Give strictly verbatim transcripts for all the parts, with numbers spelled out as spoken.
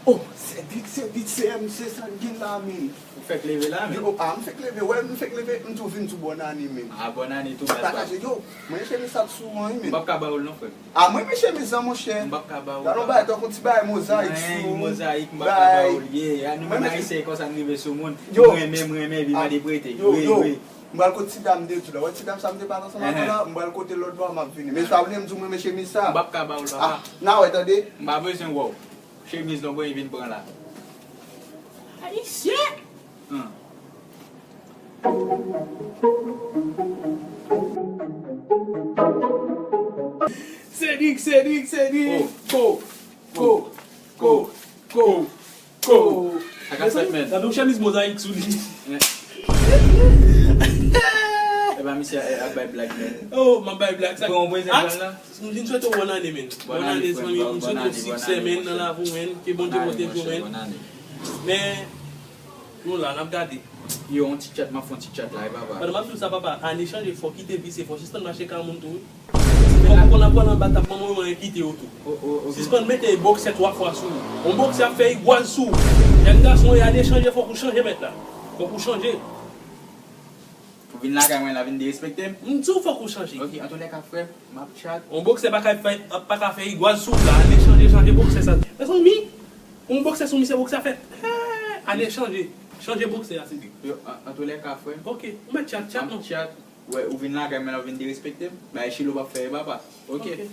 Oh, Cedric, Cedric, se M, se sa k gen la, men. Ou fèk leve la, men? Yo, ah, m fèk leve, wè, m fèk leve, m tou vin tou bòn ane, men. Ah, bòn ane tou, baz. Pataje, yo, mwen chemiz sa t sou an, men. M p ap ka ba ou l non, frè m. Ah, mwen men chemiz lan, monchè. M p ap ka ba ou l. Talon bay, tankou ti bay mozayik sou. Mozayik, m p ap ka ba ou l. Yeah, nou menm Ayisyen, konsa n rive sou moun. Yo. M renmen, m renmen, epi mande prete. Yo, yo. M pral kot ti dam de tou la. Wè ti dam sa m te pale ansanm avè l la, m pral kote lòt bò a, m ap vini. Men sa vle m di w mwen men chemiz sa. M p ap ka ba w l, papa. Ah, n a wè, tande. M pa bezwen wè w. Chemiz lan, bon, vin pran la. Ayisyen! Hum. Cedric, Cedric, Cedric. Oh. Ko, ko, ko, ko, ko. Ko. Sa ka fèt, men. Gade yon chemiz mozayik sou li. Eh. E pa misye ap bay blag, men. Oh, m ap bay blag. Sa, pran yon prezan la. M vin swete w bòn ane, men. Bòn ane, zanmi. M swete w siksè, men, nan lavi w, men. Ke Bondye pwoteje w, men. Men, nou la, n ap gade. Yo, yon ti chat, m ap fè yon ti chat la, e papa. Pandan m ap di w sa, papa, ane chanje, fò w kite visye, fò w sispann mache ka moun tou, wi. Fòk ou konn ap pran nan batap manman w an e kite yo tou. Oh, oh, ok. Sispann mete bòksè twa fwa sou ou. Yon bòksè ap fè igwaz sou ou. Jèn gason, e ane chanje, fòk ou chanje mèt la. Fòk ou chanje. Ou vin lakay mwen la vin derespekte m? M di w fòk ou chanje. Ok, antoulèka, frè m, m ap chat. Yon bòksè pa ka fè, pa ka fè igwaz sou ou la. Ane chanje, chanje bòksè sa. Mezanmi, yon bòksè sou misye, bòksè a fè. Hey, ane chanje. Chanje bòksè a, Cedric. Yo, an, antoulèka, frè m. Ok, ou mèt chat, chat non. M ap chat. Wè, ou vin lakay mwen la, ou vin derespekte m. Bay chilo p ap fè e papa. Ok. Ok.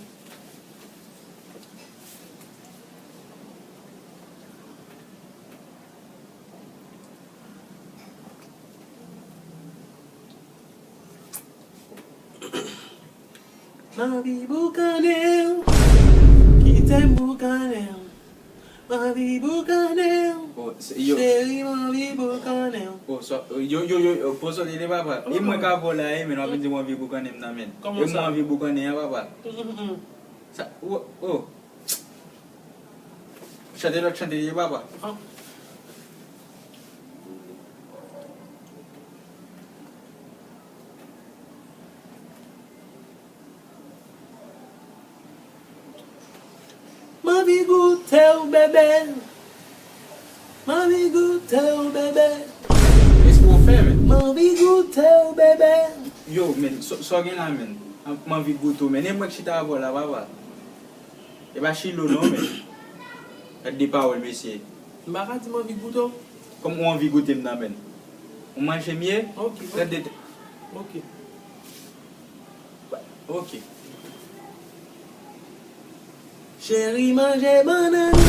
M anvi boukannen w, kite m boukannen w. M anvi boukannen w. Oh, se, yo. Cheri, m anvi boukannen w. Oh, so, yo, yo, yo, yo, poze w tande papa. E mwen ka ba w la, e, men w ap di m w anvi boukannen m nan, men. Kòman sa? E mwen anvi boukannen an, papa. Mm, mm, mm. Sa, oh, oh. Chante lòt chante ye, papa. Ah. M anvi goute w, bebe. M anvi goute w, bebe. Èske w fè, men? M anvi goute w, bebe. Yo, men, sa, sa w gen la, men? M anvi goute w, men. E mwen k chita avè w la, papa. E pa chilo non, men. Gad de pawòl, mesye. M pa ka di m anvi goute w. Kòm ou anvi goute m nan, men. Ou manje m ye? Ok, gad de. Ok. Ok. Cheri, manje bannann.